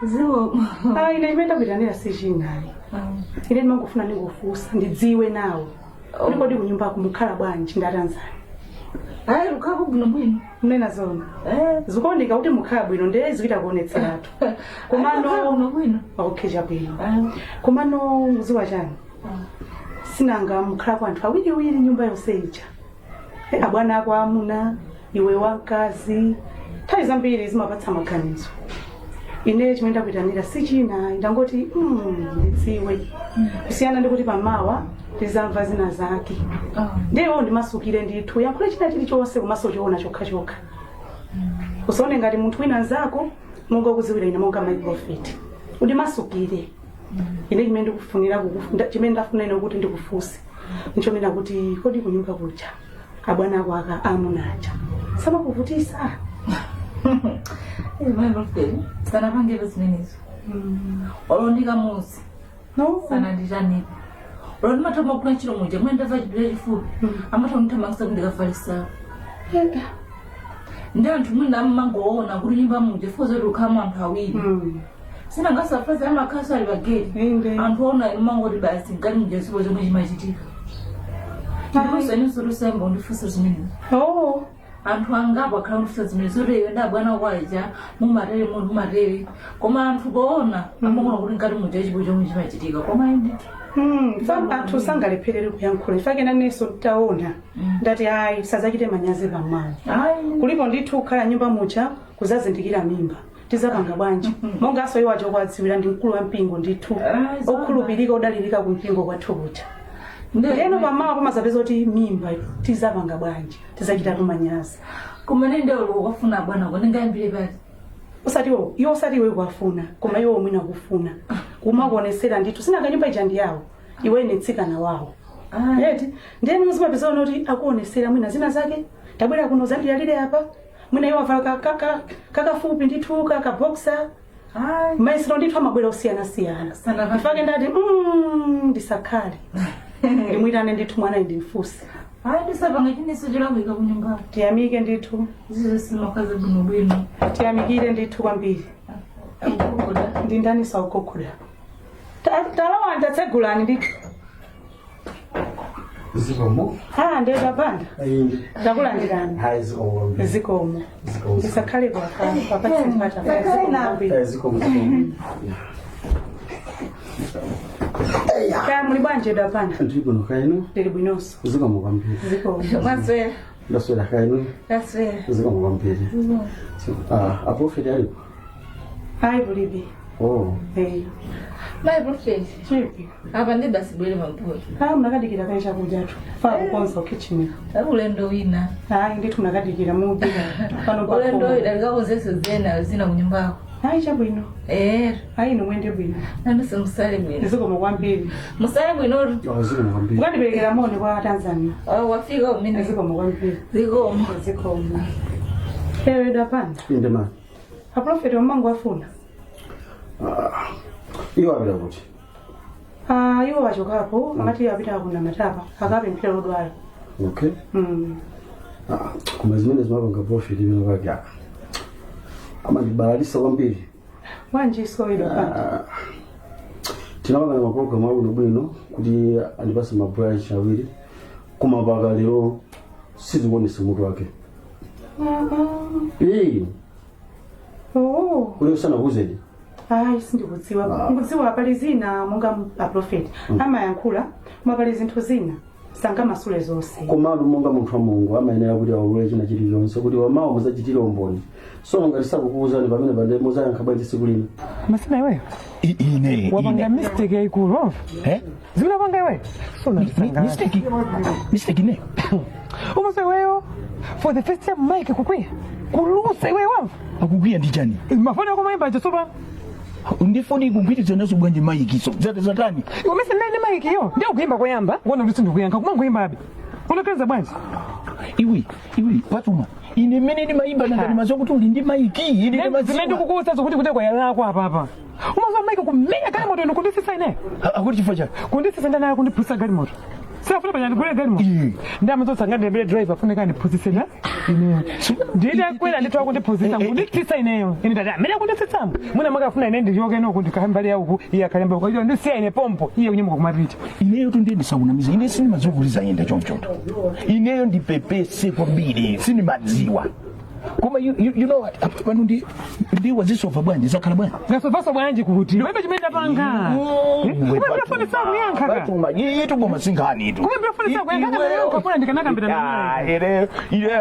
Zikomo. Ah, ine chimene ndakuitanira si china ayi. Ine ndimangofuna ndingofunsa ndidziwe nawo kuti kodi kunyumbako mukhala bwanji ndi atanzani? Ayi, lukhala bwino bwino. Mnena zona? Eh. Zikuoneka kuti mukhala bwino, ndiye zikuita kuonetseratu. Komano bwino bwino. Okay, chabwino. Komano uziwa chani, sinanga mukhala kwa anthu awiriwiri nyumba yonse ija. Eh, abwana ako amuna, iwe wamkazi, nthawi zambiri zimapatsa maganizo. Ine chimene ndakuitanira si china, ndangoti ndidziwe, kusiyana ndi kuti pamawa tizamva zina zake. Ndiye ndimasukire ndithu, yankhule china chilichonse komanso choona chokhachokha. Usaone ngati munthu wina nzako, monga ukuziwira ine monga my prophet, undimasukire. Ine chimene ndikufunira chimene ndafuna ine kuti ndikufunse nchonena kuti kodi kunyumba kuja abwana ako aka amuna aja samakuvutisa? Eh, my prophet, sanapangepo zimenezo. Olo ndikamuzi. No. Sananditanipo. Olo ndimatha kugwira ntchito muja, mwina ndamva chipira chifupi. Amatha kundithamangitsa kuti ndikavalisawo. Ndi anthu mwina amangoona kuti nyumba muja fuza kuti ukhalamo anthu awiri. Sinangasafazi amakhaso ali pageti. Inde. Anthu ona inu mangoti basi mkati muja sipo chomwe chimachitika. Ndiponso inenso tosamba undifunsa zimenezo. Oh. Anthu angapo akhala kundifunsa zimenezo zoti iwe ndi bwana kwaja mumatere mumatere, koma anthu poona amaona kuti mkati muja chipo chomwe chimachitika, koma ine ndithu. Anthu sangalepherere kuyankhula. Ifake nanenso taona ndati ayi, sazachite manyazi pamawa. Ayi. Kulipo ndithu kukhala nyumba muja kuzazindikira mimba, tizapanga bwanji? Monganso iwo acho kwadziwira ndi mkulu wa mpingo ndithu, Ah, zona. okhulupirika, odalirika ku mpingo kwathu kuja. Ndeno pamawa pamazapeza kuti mimba, tizapanga bwanji? Tizachitatu manyazi. Koma nende ukafuna bwana ko ndingayambire pati? Usati iwo iwo, usati iwe kuwafuna, koma iwo mwina kufuna kumakuonesera ndithu. Sinanga nyumba ija ndi yawo, iwe ni mtsikana wawo. Eti ndiyeni uzimapeza kuti akuonesera mwina zina zake, tabwera kuno zandiyalire apa, mwina iwo avala kakafupi ndithu ka boxer. Ayi. Maisiro ndithu amabwera osiyanasiyana. Sana. Ifake ndati ndisakhale, ndimwitane ndithu mwana ndimfuse. Ayi, ndisapanga chineso cholakwika kunyumba. Tiyamike ndithu. Zizo simakhazi bwinobwino. Tiyamikire ndithu kwambiri. Akugogoda. Ndi ndani saugogoda? Talawa, ndatsegulani ndithu. Zikomo. Ha, ndetapanda. Ayindi. Takulandirani. Hayi, zikomo kwambiri. Zikomo. Zikomo. Ndisakhale kwapatse mpata. Zikomo kwambiri. Eh, zikomo, zikomo. Kaya muli bwanji dapanda? Ndili bwino, kainu? Ndili bwinonso. Zikomo kwambiri. Zikomo. Mwaswera? Ndaswera, kainu? Ndaswera. Zikomo kwambiri. Ah, aprofeti alipo? Ayi, kulibe. Oh. Eh. My prophet. Chipi? Apa ndi basi bwere pambuyo. Ah, munakadikira kaye chakudyatu fa kukonza kitchen. Ulendo wina. Ayi ndithu, munakadikira mubika pano. Ulendo pakoma. wina likakonzenso zena zina kunyumbako. Ayi, chabwino. Eh. Ayi, inu mwende bwino. Nanonso musale bwino. Zikomo kwambiri. Musale bwinotu. Oh, zikomo kwambiri. Mukandiperekera moni kwa Tanzania. Oh, wafika umene. Zikomo kwambiri. Zikomo. Zikomo. Ewe dapanda. Inde ma. Aprofeti wamangu afuna. Ah, iwo apita kuti? Ah, iwo wachokapo, amati apita kuna matapa akapemphera odwala. Okay. Ah, koma zimene zimapanga prophet imene pake apa amandibalalisa kwambiri. Bwanji so dapanda? Ah, tinapangana mapulogalamu abwinobwino kuti andipase ma branch awiri, koma mpaka lero sizikuonesa mutu wake. Ee. Oh. Kuli usanakuuzeni? Ayi, sindikudziwa. Ah. Ndikudziwa pali zina monga aprofeti amayankhula, koma pali zinthu zina sangamasule zonse. Komatu monga munthu wa Mulungu amayenera kuti aulule china chilichonse kuti wamawa muzachitire umboni. So ngati sakukuwuzani pamene pande, muzayankha bwanji tsiku lina? Masina iweyo. Ine? Wapanga Ine? mistake yayikulu, wamva? Eh? Zimene wapanga iweyo Mistake? Mistake ine? Umaso iweyo, for the first time Mike kukwiya kulusa iweyo, wamva? Akukwiya ndi chani? Mafoni ako mayimba acho sopa. Ndifoni ikugwirizana nazo bwanji maikiso zate zatani? Iwe mese ndani Mike iyo ndiyo kuimba koyamba kuona kuti sindikuyankha, kumangoyimbabe, unaganiza bwanji? Iwe, iwe Patuma, ine mmene ndimayimba nangati mazo kuti uli ndi maiki ine? Zimene Ndimadziwa. ndikukuwuza zokuti kuti kwayalako apapa, umazo Mike kumenya galimoto ino kundisisa ine. Akuti chifukwa chake? Kundisisa ndanayo, kundiphulitsa galimoto. Safuna panya ndigule galimoto. Ndamazotsa ngandilembere driver afunika ndiphunzitse na ineyo. Nditakwera ndithu akundiphunzitsa ngunditsitsa ineyo. Ine ndati amene akunditsitsamo. Mwina mwakafuna ine ndichoke noko ndikhambe mbali ya uku iye akhalemba uku. Iyo ndisiya ine pompo iye kunyamuka kumapita. Ineyo tundiye ndisakunamiza, ine sindimadziwa kuti zayenda chonchoto. Ineyo ndipepese kwambiri, sindimadziwa. Koma you know what, apa pano ndi wazisova bwanji, zakhala bwanji? Ngasovaso bwanji kuti palibe chimene ndapanga. Kumene sakuyankha ka. Patuma yitu koma sinkhani itu. Kumene ndafuna sakuyankha ka kapona ndikanakambira naye. Ah, ine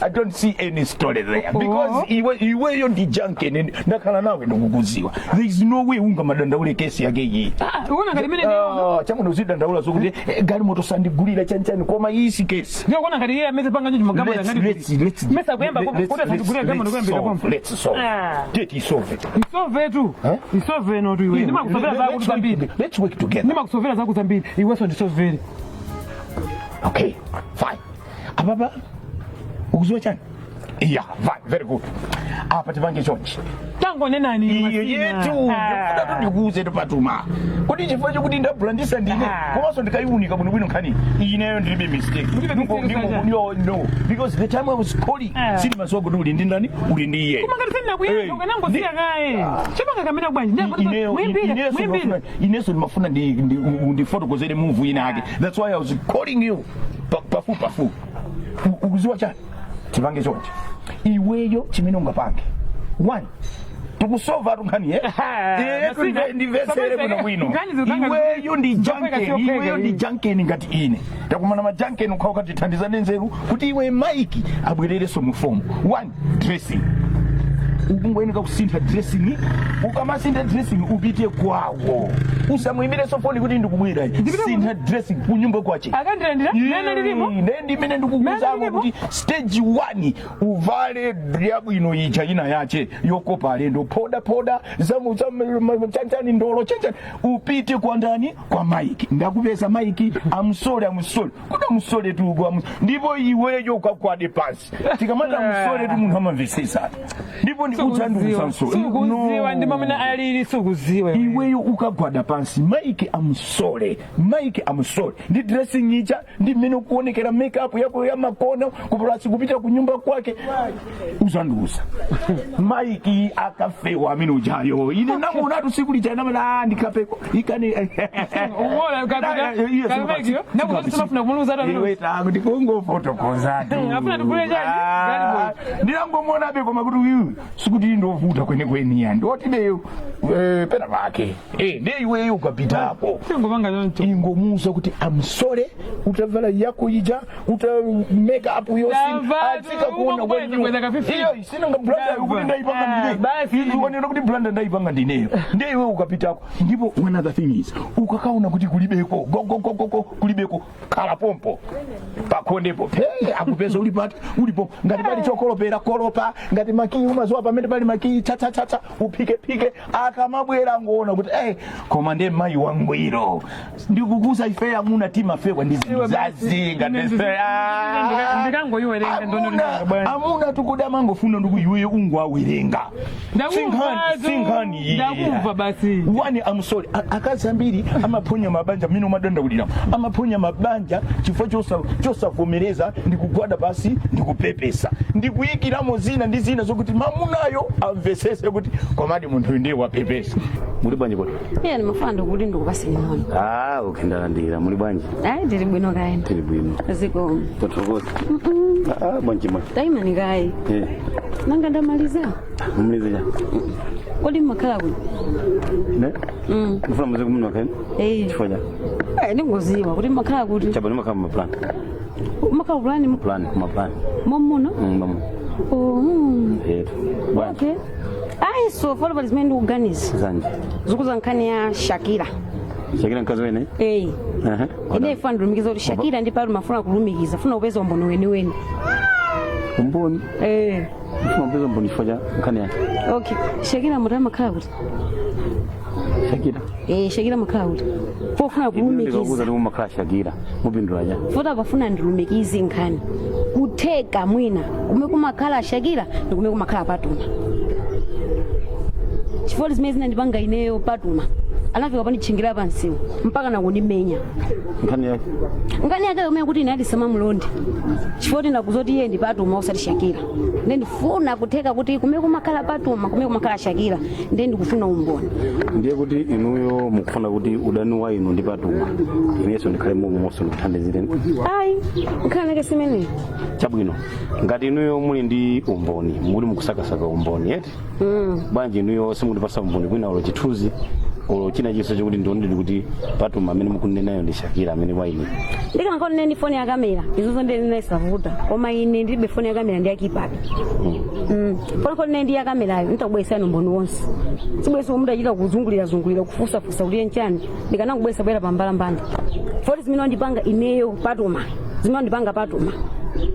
I don't see any story there because iwe iweyo ndi junkie, ndakhala nawe, ndikukuziwa. There is no way ungamadandaule kesi yake iyi. Ah, uona ngati imene ndiyo. Ah, chamuno uzidandaula zokuti galimoto sandigulira chanchani, koma iyi si kesi. Ndiyo kuona ngati iye amene panga nyinji magambo ngati. Let's Mesa kuyamba kuti sandigulira galimoto kuyambira pompo. Let's solve. Ah. Get it solve it. Isove tu. Eh? Isove no tu iwe. Ndimakusovera zako zambiri. Let's work together. Ndimakusovera zako zambiri. Iweso ndisovere. Okay, fine. Apapa ukuziwa chani? Yeah, fine, very good. Apa tipange chonchi. Tangonenani. Iyo yetu ndikuda tu ndikuuze tupatuma kuti chifukwa chokuti ndabulandisa ndine Ah. komanso ndikayiunika bwinobwino nkhani ineyo, ndilibe mistake. Mulibe mistake, Saja. No, because the time I was calling Ah. sindimadziwa kuti uli ndi ndani, uli ndi iye. Koma ngati sindinakuyankha Hey. ukanangosiya kaye. Chipanga kamene bwanji. Muimbire, muimbire. Ineso ndimafuna ndifotokozere move ina yake. That's why I was calling you pafu pafu. Ukuziwa chani, tipange chonchi. Iweyo chimene ungapange, one, tikusova tunkhani. Masina, Ndimvetsere bwino bwino. Nkhani zikanga- Iweyo ndi zopeka junkie, siyopheka iweyo ndi iyi. junkie. Ngati ine takumana ma junkie ukhawo kati thandizane nzeru kuti iwe Mike abwererenso mu form. One, dressing. Ukungoyeneka kusintha dressing. Ukamasintha dressing upite kwawo, usamuyimirenso foni kuti ndikubwera. Sintha dressing kunyumba kwache. Akandilandira? Nene lilimo? Ne ndimene ndikukuuzamo Nene lilimo? kuti stage 1 uvale yabwino ija ina yache yokopa alendo, poda poda zamu chanchani, ndolo chanchani, upite kwa ndani, kwa Mike. Ndakupeza Mike, amsole amsole kuti amsole tu ndipo iweyo ukakwade pansi. Tikamati amsole tu, munthu amamvesesa ndipo ndikudzandiuza. Sukuziwa ndi mamene alili, sukuziwa. Iweyo ukagwada pansi, Mike amsole, Mike amsole ndi dressing ija ndi mmene ukuonekera, makeup yako ya makono kupulasi, kupita kunyumba kwake, uzandiuza Mike akafewa amene ujayo. Ine namuonatu siku lija namene ndikapeko ikani. Uwona ukapita Mike nakuti samafuna kumuluza ata. Iwe tangu ndikungofotokoza tu. Afuna tikule chani? Ah, ndinangomuonabe koma kuti uyu sikuti ndovuta kwenikweni ya ndotibe pena pake. Ndiye iweyo ukapitapo Singopanga choncho. ingomuuza kuti amsole, utavala yako ija, uta make up Ndamva tu, umangobweza bweza ka 15. iyo sinanga blunder kuti ndaipanga Ah, ndine basi. iwanena kuti blunder ndaipanga ndineyo. Ndiye iwe ukapitako, ndipo one other thing is ukakaona kuti kulibeko gogogogogo kulibeko, khala pompo pakhondepo pe akupeza uli pati ulipo. Ngati pali chokolopera kolopa, ngati makiyi umazowa pamene pali makiyi, tsatsatsa uphikephike. Akamabwera ngoona kuti koma ndiye mayi wangwiro. Ndikukuza ife amuna timafewa ndi zinthu zazinga. Ndikangoyiwerenga ndondomeko bwana. Amuna tukuda amangofuna ndiku iweyo ungoawerenga. Ndakumva tu. Sinkhani iyi. Ndakumva basi. One, I'm sorry. Akazi ambiri amaphonya mabanja mmene umadandaulira, amaphonya mabanja chifukwa chosavomereza ndikugwada pasi ndikupepesa ndikuyikiramo zina ndi zina zokuti mamunayo amvesese kuti komadi munthu uyu ndiye wapepesa. Muli bwanji kodi? Iye ndimafuna ndikuti ndikupaseni moni. Ah, okay, ndalandira. Muli bwanji? Ayi, ndili bwino kaena. Tili bwino. Ziko. Tathokoza. Ah, bwanji mwe? Taimani kayi. Eh, Nanga ndamaliza. mumalize cha? Kodi mmakhala kuti? Ne? Mfuna muze kumuna kani? Eh. Chifukwa cha? Eh, ndingoziwa kuti mmakhala kuti. Chapa ndimakhala ma plan. Mmakhala plan? Plan, kuma plan. Momuno? Mamu. Oh. Yetu. Bwanji. Okay. Ayi, so folo pali zimene ndikuganiza. Zanje. Zikuza nkhani ya Shakira. Shakira mkazi wene? Eh. Aha. Ine ifuna ndilumikiza kuti Shakira ndi pali mafuna kulumikiza, funa kupeza umboni weniweni. Umboni. Eh. Mfuna kupeza umboni chifukwa cha nkhani yake. Okay. Shakira muti amakhala kuti? Shakira. Eh, Shakira amakhala kuti? Pofuna Ndikakuza kulumikiza. kuti umakhala Shakira. Mupindula cha? Futa pafuna ndilumikize nkhani kutheka mwina kume kumakhala Shakira ndi kume kumakhala Patuma, chifukwa zimene zinandipanga ineyo Patuma. Anafika panditchingira pansiwo mpaka nakundimenya. Nkhani yake? Nkhani yake yomwe kuti ine atisamamulonde chifukwa kuti ndakuzoti iye ndi Patuma osati Shakira. Nde ndifuna kutheka kuti kumene kumakhala Patuma kumene kumakhala Shakira, nde ndikufuna umboni. Ndiye kuti inuyo mukufuna kuti udani wa inu ndi Patuma, inenso ndikhale momwemonso ndikuthandizireni? Ayi, nkhani yake simeneyo. Chabwino, ngati inuyo muli ndi umboni, muli mukusakasaka umboni eti? Bwanji inuyo simukutipasa umboni kwina, olo chithunzi olo china chonse chokuti ndionedi kuti Patuma amene mukunenayo ndi Shakira amene wa ine? Ndikanakhala ndi foni ya kamera, izozo ndinayisavuta, koma ine ndilibe foni ya kamera, ndi ya keypad. Foni ndi ya kamerayo nditakubweresani umboni wonse, sibwezi mudachita kuzungulira zungulira kufusafusa kuti nchani. Ndikanakubweresa bwera pambalambanda foti zimene wandipanga ineyo Patuma, zimene wandipanga Patuma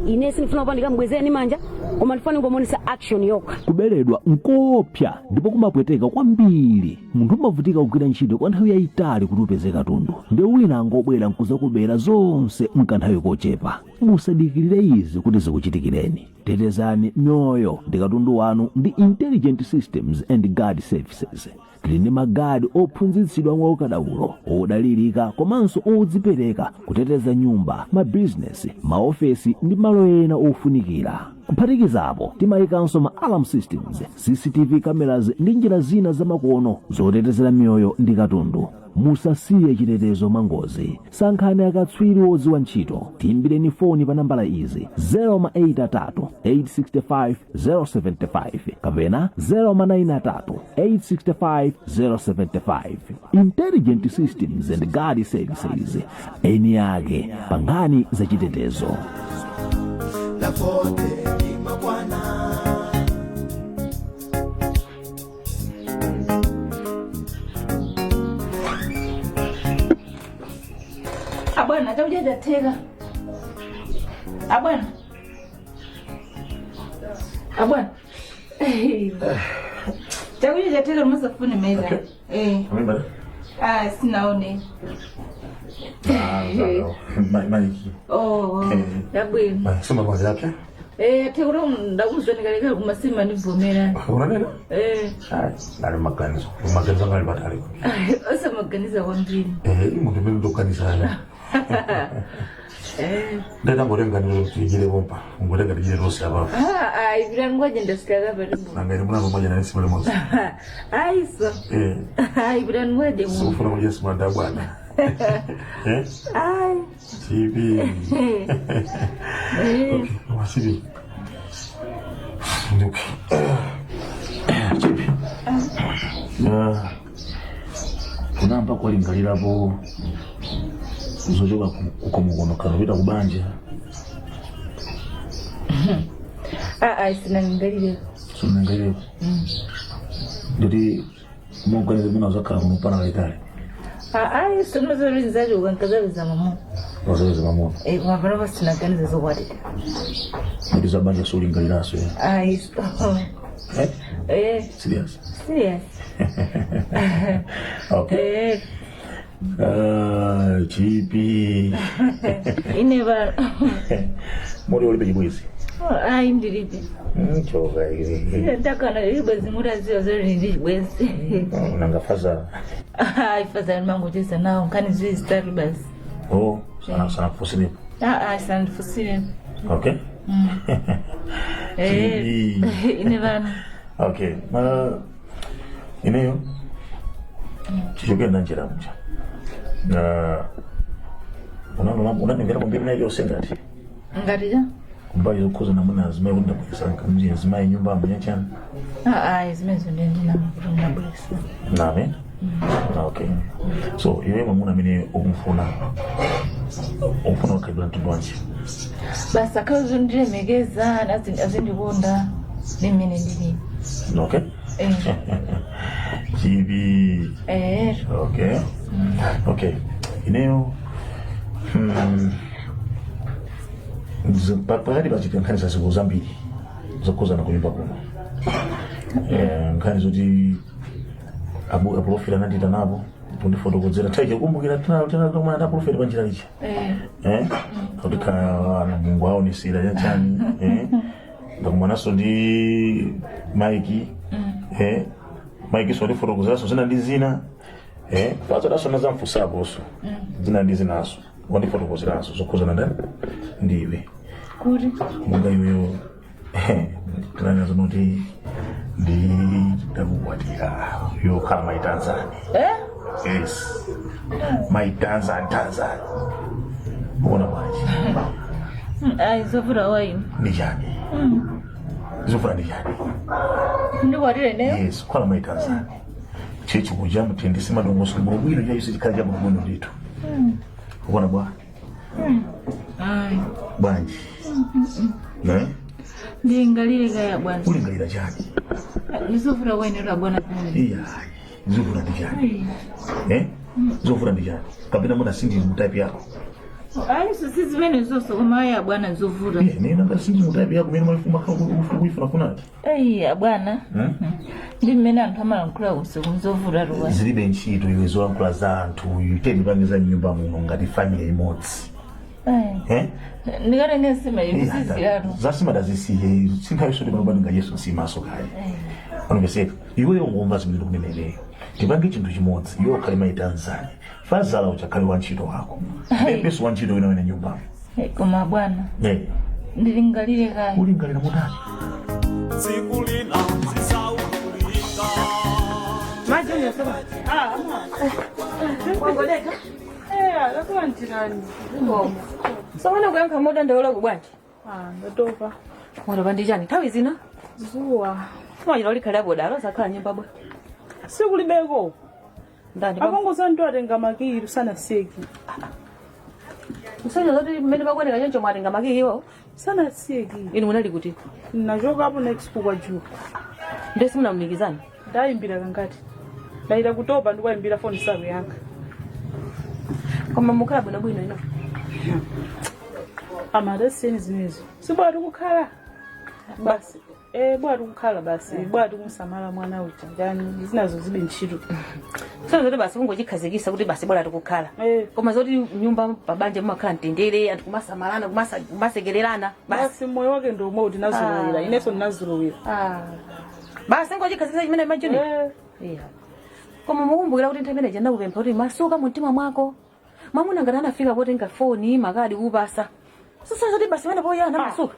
ine sindifuna kupa ndikamubwezereni manja, koma ndifuna ningomuonesa action yokha. Kuberedwa nkoopsa ndipo kumapweteka kwambiri. Munthu umavutika kugwira ntchito kwa nthawi yayitali kuti upeze katundu, ndiye wina angobwera nkuzakubera zonse mkanthawi kochepa. Musadikirire izi kuti zikuchitikireni. Tetezani mioyo ndi katundu wanu ndi Intelligent Systems and Guard Services. Tili ndi magadi ophunzitsidwa mwaukadaulo, odalirika komanso odzipereka kuteteza nyumba, mabizinesi, maofesi ndi malo ena ofunikira. Kuphatikizapo, timayikanso ma alarm systems, CCTV cameras ndi njira zina zamakono zotetezera miyoyo ndi katundu. Musasiye chitetezo mwangozi. Sankhani akatswiri odziwa ntchito. Tiyimbireni foni pa nambala izi: 083 865 075 kapena 093 865 075. Intelligent Systems and Guard Services, eni ake pangani zachitetezo. La forte limakwana. Abwana, chakudya chatheka. Abwana, abwana, chakudya chatheka, musafune meza. Eh. Amimba? Ah, sinaone. Maiki. Oh, yabwino. Soma kwanza yapya. Eh, thekura ndakuzvanikalekale kumasima ndibvomera. Unanena? Eh. Nali maganizo. Maganizo ngali batali. Osamaganiza kwambiri. Eh, muntu mimi ndokanisana. Eh. Ndatangotenga tijire pompa. Ngotenga tijire rose apa. Ah, ah, ibira ndasikaga paripo. Nanga iri munano moja na sima limodzi. Aiso. Eh. Ah, ibira ngwaje mu. Sufuna kudya sima nda bwana. Eh? Ai. Chipi. Eh. Okay, mama chipi. Okay. Chipi. Ah. Unamba kwalingalirapo kuzochoka kukomokono kana kupita kubanja? Ah, ah, sinalingalire. Sunangalireko? Nditi muganize muna uzakhala kuno pana kalekale? Ah, ah, sinozorinzaje ukankazabiza mama. Wazaweza mamuna. Eh, koma panopa sinaganiza zokwatira. Nditi za banja sulingaliraso ya? Aiso. Eh? Eh. Serious? Serious. Okay. Eh. Ah, chipi. Ine ba. Mori ulibe chibwezi? Ai, ndiribe. Choka izi. Ndakana libwezi muraziwa zori ndi chibwezi. Nanga faza? Ai, fazani mangocheza nawo nkhani ziwiri zitatu basi. Oh, sana sana kufusirepo. Ah, ah, sandifusire. Okay. Eh. Chipi. Ine vana. Okay. Ma ineyo chichokera njira mucha. Na unanimvera kwambiri nayo yonse ngati Ngati cha? Kumbali zokhuza namuna azimayi kuti ndabwesa mji azimayi nyumba amanyachani. Ah, ah, zimenezo ndiye ndinamakuti ndinabwesa. Name? Okay. So iwe mwamuna amene ukumfuna, ukufuna wakhalidwe mtundu wanji? Basi akhazi ndilemekeza, azindikonda ndi mmene ndili. Okay. Eh. Chipi. Eh. Okay. Okay. Ineyo pakati pachita nkhani zazikulu zambiri zokhuzana kunyumba kuno. Eh, nkhani zoti abu aprofita anandita napo kundifotokozera nthawi kumbukira tinakumana na aprofita panjira licha. Eh. Eh, kuti kana Mungu aonesera chachani, eh, ndakumanaso ndi Mike. Eh, Mike so ndifotokozeraso zina ndi zina. Father dasona zamfusaponso zina ndi zinaso wandifotokozeranso zokhuzana ndani ndiwe Kuti monga iweyo tinanena zonoti nditakukwatira yokhala maitanzani. Eh? Yes, maitanzani tanzani, ukuona bwanji? Ayi, zovuta waini. Ndi chani zovuta? Ndi chani? Ndikwatire ineyo? Yes, kukhala maitanzani chechi kuja mutendese madongoso bwino chaiso chikhala chabwinobwino ndithu. Ukuona bwa? Ayi. Bwanji ne? Ndingalire kaya bwana. Ulingalira chani? Ndizovuta waini bwana zimene. Iya, zovuta ndi chani? Eh, zovuta ndi chani? Kapena muna sindi mutype yako? Ayi, si zimene zonse, koma ayi bwana, zovuta. Iye, nena ngati sindi mutype yako mene kuifunafuna. Ayi bwana, ndi mmene anthu amalankhula usiku, nzovuta tuwa. Zilibe ntchito iwe zolankhula za anthu. Tenipange za nyumba muno ngati family imodzi. Eh? Ndikatenge nsima ikusiziratu. Zasima dazisiye, sinthawi soti pano nga Yesu nsimaso kale anopeseka. Iweyo ngomva zimene ndikunenereyo, tipange chinthu chimodzi: iwe ukhale maitanzani, fazala uchakhale wantchito wako, pepeso wantchito wina wene nyumbamo. Koma bwana, Eh. ndilingalire kaya. Ulingalira mutani? Tsiku lina zisaululika. Wangoleka. Eh, lakulandirani. Sowona kuyankha modandaula kubwanji? Ah, ndatopa. Watopa ndi chani nthawi zina? Zuwa. Timachita ulikhalira bodalo sakhala nyumba bwa. Sikulibeko. Ndani? Akongoza ndo atenga makiyi sanaseki. Msonyo zoti mmene pakuoneka choncho mwatenga makiyiwo? Sanaseki. Inu munali kuti? Nachokapo next kwa juu. Ndiye simunamumikizani? Ndayimbira kangati. Ndayita kutopa ndikuwayimbira foni sakuyankha. Koma mukhala bwinobwino ino? Amadasiyeni zimenezo. Sibwa tikukhala. Basi. Eh, bwa tikukhala basi. Bwa tikumsamala mwana uja. Ndani zinazo zibe ntchito. Msonyo zoti basi kungochikhazikisa kuti basi bora tikukhala. Eh. Koma zoti nyumba pabanja mumakhala mtendere, anthu kumasamalana, kumasekererana basi. Basi moyo wake ndo umwe kuti nazolowera. Inenso ndinazolowera. Basi ngochikhazikisa chimene majuni. Eh. Iya. Koma mukumbukira kuti nthawi imene ndakupempha kuti masuka mumtima mwako. Mwamuna ngati anafika potenga foni, makadi kupasa. Sasa zoti basi pamene poyana masuka.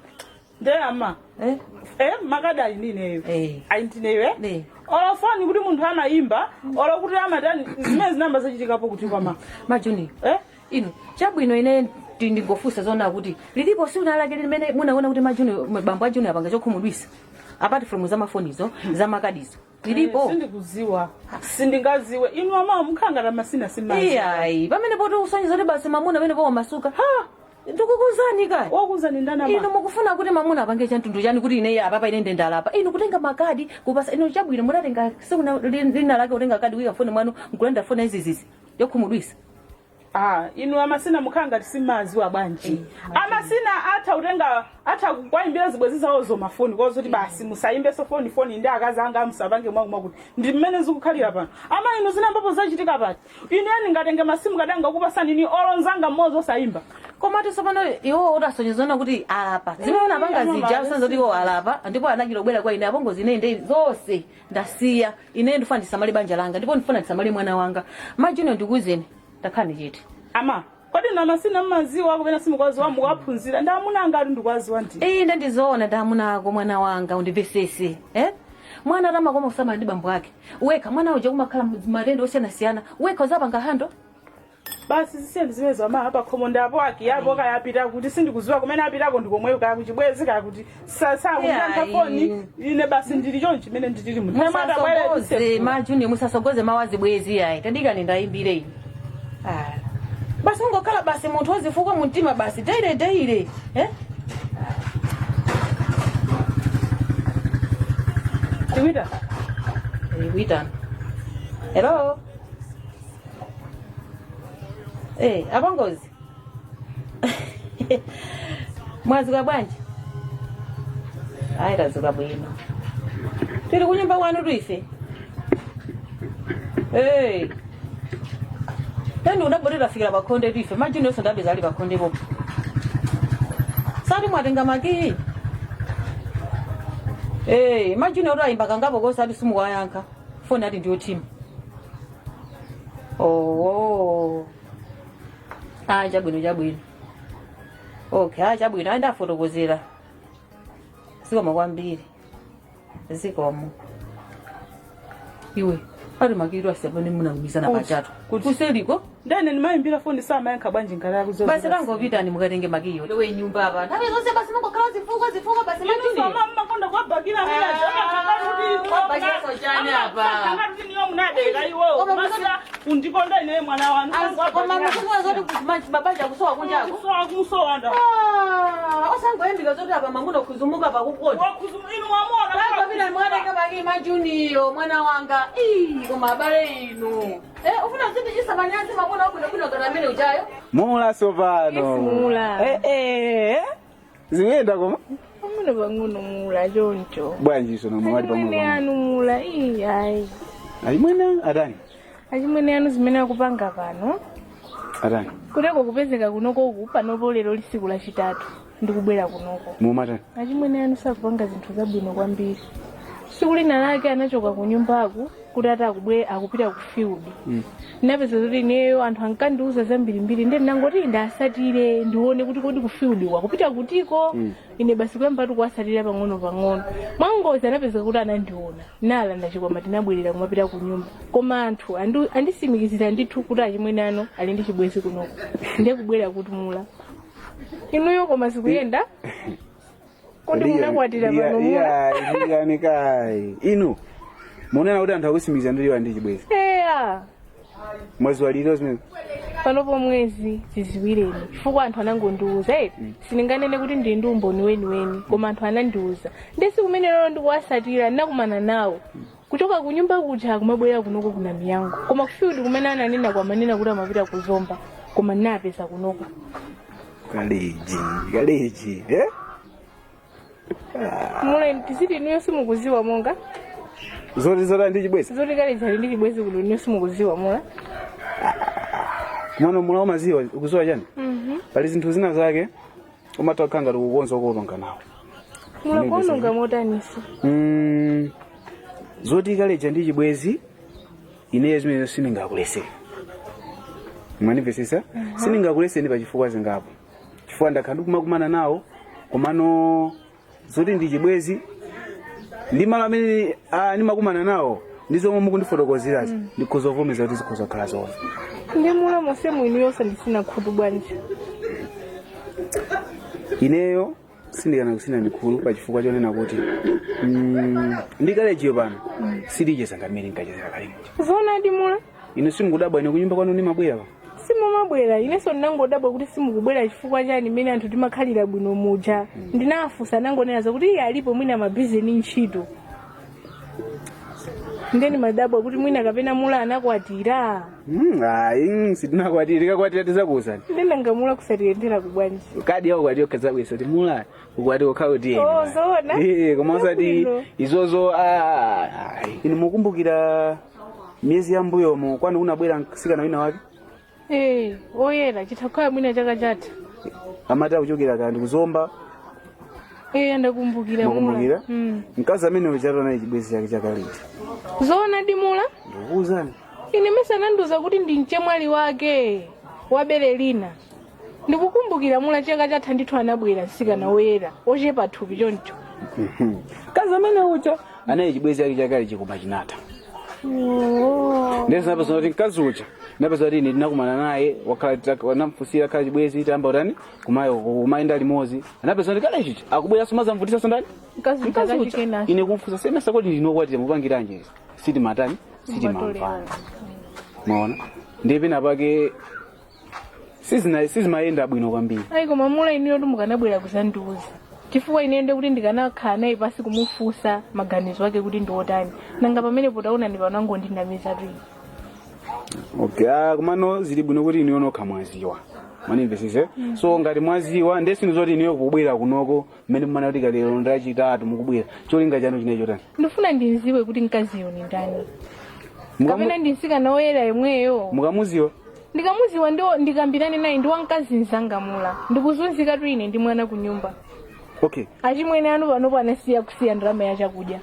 Nde ama. Eh? Eh, makadi ali ndineyo. Eh. Ali ndineyo eh? Eh. Olo foni kuti munthu amayimba, olo kuti amatani, zimene zinamba zachitikapo kuti kwama. Majuni. Eh? Inu chabwino, ine ndingofunsa zona kuti lilipo siku lake limene munaona kuti majuni, bambo a Juni apanga chokhumudwisa? Apart from zamafonizo, zamakadizo. Lilipo? Sindikuziwa. Sindingaziwe. Inu ama mukhangata masina simazi. Iyayi, pamene poti usonyeza kuti basi mamuna pamene po masuka. Ha! Ndikukuzani kaya. Wakuzani ndani ama? Inu mukufuna kuti mamuna apange chamtundu chani kuti ine apapa ine ndendalapa? Inu kutenga makadi kupasa, inu chabwino munatenga siku lina lake kutenga kadi kuika foni mwanu nkulanda foni izizizi yokhumudwisa. Ah, inu amasina mukhanga simaziwa bwanji. Amasina atha kutenga, atha kuwayimbira zibwenzi zawozo mafoni kozoti basi musayimbeso foni, foni ndi akazi anga musapange mwaku mwakuti ndi mmene zikukhalira pano. Ama inu zinambapo zachitika pati? Ine ndingatenge masimu kadanga kupasani ni olonzanga mmodzi osayimba. Koma tsopano iwo utasonyezana kuti alapa zimene unapanga zija, usanza kuti iwo alapa ndipo anachita kubwera kwa ine: "Apongozi, ine ndi zonse ndasiya, ine ndifuna ndisamale banja langa ndipo ndifuna ndisamale mwana wanga." Majunior, ndikuwuzeni, takhala chete. Ama kodi na masina mmaziwa kapena simukwaziwa? Mukaphunzira ndi amuna anga ati ndikwaziwa ndi. Iyi ndandizoona ndi amuna ako. Mwana wanga, undimvesese, eh? Mwana atamakoma kusamala ndi bambo ake wekha, mwana uja kumakhala matenda osiyanasiyana wekha uzapanga handle. Basi zisiyeni zimenezo ama. Apa khomo ndapo akiyapo kayapita kuti sindikuziwa kumene apitako, ndikomweyo kaya kuchibwezi kaya kuti sakuyankha foni. Ine basi ndili chonchi chimene ndilili munthu. Musasogoze majuni, musasogoze mawazi bwezi. Ayi, tadikani ndayimbire ine. Ah. Basi ungokhala basi munthu wozifuka mumtima basi daily daily, eh? Tiwita. Witana. Hello. Eh, apongozi. Mwazuka bwanji? Ayi, tazuka bwino. Tili kunyumba kwanu tuife. Eh. Tani unabodi tafikira pakhonde tuife. Majini yonse ndapeza ali pakhonde popo. Sati mwatenga makiyi. Eh, majini oti ayimba kangapo kosa ati simuwayankha. Foni ati ndiyo timu. Oh. Ah, chabwino chabwino. Okay, ah chabwino, ayi ndafotokozera. Zikomo kwambiri. Zikomo. Iwe, pali makiro asiyapane munagwirizana pachatu. Kuseliko? Ndene ndimayimbira foni samayankha bwanji ngati akuzoza. Basi tangopitani mukatenge makiyo. Iwe nyumba apa. Nthawi zonse basi mungokhala zifukwa zifukwa basi Inu mama mmakonda kwabakira mwina Kwabakira chani apa? Kuti niyo munadeka iwo. Masira undikonda ine mwana wanu. Koma mukuziwa zoti mabanja kusowa kunjako. Kusowa kusowa nda. Ah, osangoyembika zoti apa mamuna khuzumuka pakukonda. Wakhuzumuka inu mwamuona. Tangopita mukatenge makiyo majuniyo mwana wanga. Ii, koma abale inu. Eh, ufuna zindichisa manyazi mamuna wabwinobwino ngati amene uchayo? Mula sopano. Yes, mula. Eh. Zingenda koma? Pang'ono pang'ono mula choncho. Bwanji sono mwali pang'ono. Achimwene anu mula iyi ayi. Achimwene atani? Achimwene anu zimene akupanga pano. Atani? Kuteko kupezeka kunoko uku panopo lero lisiku lachitatu ndikubwera kunoko. Mumatani? Achimwene anu sakupanga zinthu zabwino kwambiri. Tsiku lina lake anachoka ku nyumbaku kuti ati akubwera akupita ku field. Ndinapeza kuti ineyo anthu ankandiuza zambirimbiri ndiye ndinangoti ndasatire ndione kuti kodi ku field wakupita kutiko. Ine basi kuyamba tikuwasatira pang'ono pang'ono. Mwangozi anapeza kuti anandiona nalanda chikwama tinabwerera kumapita ku nyumba. Koma anthu andisimikizira ndithu kuti achimwene ano ali ndi chibwenzi kunoko. Ndiye kubwera kuti mula. Inuyo koma sikuyenda? Kodi munakwatira pano mula? Iya, kai. Inu. Munena kuti anthu akusimikiza ndiliwa ndi chibwenzi. Eya. Mwezi waliro zimene. Panopo mwezi ziziwireni chifukwa anthu anangondiuza eti sindinganene kuti ndili ndi umboni weniweni koma anthu anandiuza ndesi kumene lero ndikuwasatira ndinakumana nawo kuchoka ku nyumba kuja kumabwera kunoko kuna miyango koma ku field kumene ananena kwamanena kuti amapita kuzomba koma ndinapeza kunoko. Kaleji, kaleji, eh? Mula tiziti inuyo simukuziwa monga Zoti zoti ndi chibwenzi. zoti kaleji ali ndi chibwenzi kuno inuyo simukuziwa mula. Mwana mula umaziwa ukuziwa chani? Pali zinthu zina zake umatha kukhala ngati ukukonza kuwononga nawo. Mula kuwononga motanisi. Zoti kaleja ndi chibwenzi ineyo zimene sindingakulese. Mwanimvesesa? Sindingakuleseni pa chifukwa zingapo. Chifukwa ndakhala ndikumakumana nawo komano zoti ndi chibwenzi ndi malo amene ndimakumana nawo ndi zomwe mukundifotokozerazi ndikhoza kuvomeza kuti zikhoza kukhala zoona. Ndi mula monse mwiniyo osandisina khutu bwanji. Ineyo sindikana kusina mikhulu pa chifukwa chonena kuti ndi kalejiyo pano silicheza ngati mmene nkachezera kale muja. Zoonadi mula? Inu simukudabwa ine kunyumba kwanu ndimabwera pa. Simumabwera inenso ndinangodabwa kuti simukubwera chifukwa chani mmene anthu timakhalira bwino muja. Ndinafunsa nangonena zakuti iye alipo mwina mabhizi ni ntchito. Ndeni madabwa kuti mwina kapena mula anakwatira. Ayi sitinakwatira tikakwatira tizakuwuzani. Ndinanga mula kusatiyendera kubwanji. Kadi yawo kwati yokhazabwisa kuti mula ukwati okha kuti Oh, zoona? Koma osati izozo ayi. Inu mukumbukira miyezi ya mbuyomo kwanu kunabwera mtsikana wina wake? Oyera chithakhala mwina chaka chatha. Amati akuchokera kandi kuzomba. Ndakumbukira mula. Mukumbukira? Mkazi amene uchatwa naye chibwenzi chake chakaleji. Zoona di mula? Ndikukuwuzani. Ine mesanandiuza kuti ndi mchemwali wake wa bere lina. Ndikukumbukira mula chaka chatha ndithu anabwera mtsikana woyera ochepa thupi choncho. Mkazi amene ucha anaye chibwenzi chake chakaleji koma chinatha. Ndezi napeza kuti mkazi ucha napeza kuti ine ndinakumana naye wakhala wanamfusira khala chibwenzi tayamba utani kumayenda limodzi anapeza kuti kale chicha akubwera somazamvutisa ndani Mkazi ucha akachikenaso. ine kumfusa semesa kuti ndinokwatira mupangiranji sitimatani sitimamvana maona ndiye pena pake sizimayenda bwino kwambiri. Ayi koma mula inuyo ndi mukanabwera kuzandiuza chifukwa ineyo ndi kuti ndikanakhala naye pasi kumufunsa maganizo ake kuti ndi otani nanga pamene potaona ndi panangondinamiza tu ine. Okay, komano zili bwino kuti inuyo nokha mwaziwa manimvesese. So ngati mwaziwa ndiye sinthu zoti inuyo kubwera kunoko mmene mumana kuti kalero ndachitatu mukubwera cholinga chanu chinecho chotani. Ndifuna ndinziwe kuti mkaziyo ni ndani kapena ndi mtsikana woyera yemweyo. Mukamuziwa? Ndikamuziwa ndio ndikambirane naye ndi wamkazi mzanga mula. Ndikuzunzika tu ine ndi mwana ku nyumba. Okay. Achimwene anu panopo anasiya kusiya ndalama ya chakudya.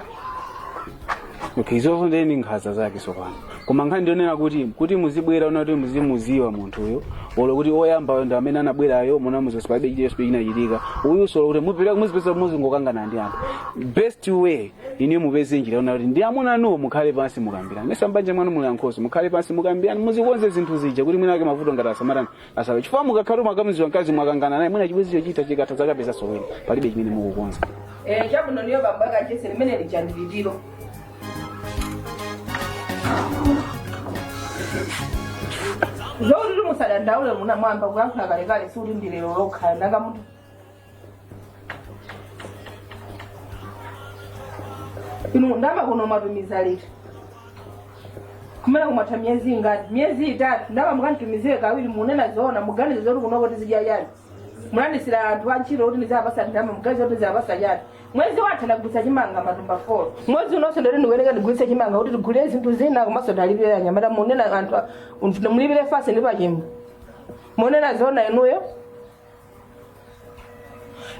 Okay, izozo ndiye ni nkhanza zake sopano. Koma nkhani ndionena kuti muzibwera una kuti muzimuziwa munthuyo, olo kuti oyambayo ndi amene anabwerayo munamuzosi palibe chilichonse chinachitika. Uyuso olo kuti mupita muzipeza muzingokangana ndi anthu. Best way, ine mupeze njira yona kuti ndi amuna anuwo mukhale pansi mukambirane. Mesa mbanja mwanu muli ankhosi, mukhale pansi mukambirane, muzikonze zinthu zija kuti mwina ake mavuto ngati asamatani asawe. Chifukwa mukakhala mwakamuziwa mkazi mwakangana naye, mwina chibwezicho chita chikatha zakapeza wina, palibe chimene mukukonza. Eh, chabwino, ndiyo bambo akachese limene lija ndilitiro. Zokuti musadandaule, muna mwamba kuyankhula kalekale, sikuti ndi lero lokha. Nanga munthu inu ndama kuno mwatumiza liti? Kumene kumwatha miyezi ingati? Miyezi 3. Ndama mukanditumizire kawiri. Munena zoona, muganize zoti kunoko tizidya chani? Mulandisira anthu antchito kuti ndizapasa ndalama, muganize kuti ndizapasa chani? Mwezi watha ndagulitsa chimanga matumba 4. Mwezi unonso ndati ndikuyeneka ndigulitse chimanga kuti tigulire zinthu zina, komanso ndalipire anyamata. Munena anthu mulipire fasi ndi pachimbo. Munena zoona inuyo?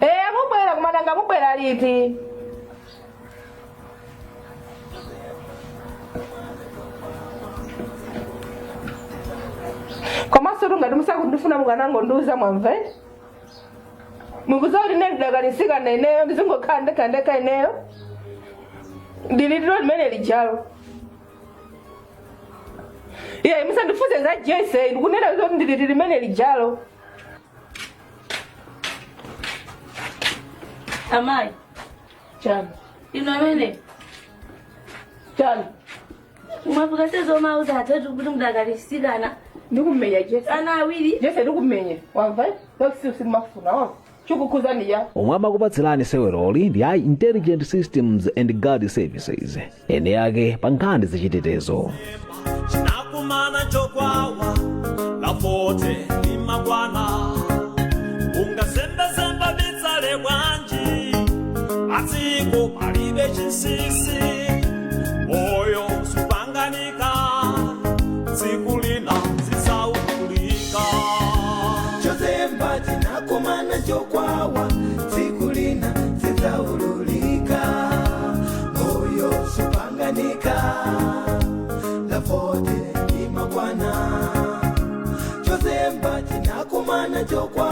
Eh, mubwera kumatanga, mubwera liti? Komanso tungati musakundifuna, mukanangondiuza, mwamva? Mukuziwa kuti ine ndidakalisikana, ineyo ndizingokhala ndekha ndekha. Ineyo ndilitiro limene lijalo. Iye, musandifunse za Jese, ndikunena zoti ndiliti limene lijalo. Amayi. Chani? Ino amene. Chani? Mwavuka sezomauza atatu kuti mudakalisikana. Ndikumenya, Jese. Ana awiri. Jese, ndikumenya, wamva? Tokusiusimafuna, wamva? Chikukhuzaniya. Omwe amakupatsirani seweroli ndi a Intelligent Systems and Guard Services, ene ake pa nkhani zachitetezo. Chinakumana chokwawa, la 40 limakwana. Ungazembezemba bitsale bwanji, patsiko palibe chinsinsi. Moyo supanganika, tsiku lina zidzaululika. Chozemba chinakumana chokwawa, tsiku lina zidzaululika. Moyo supanganika, la 40 limakwana. Chozemba chinakumana chokwawa.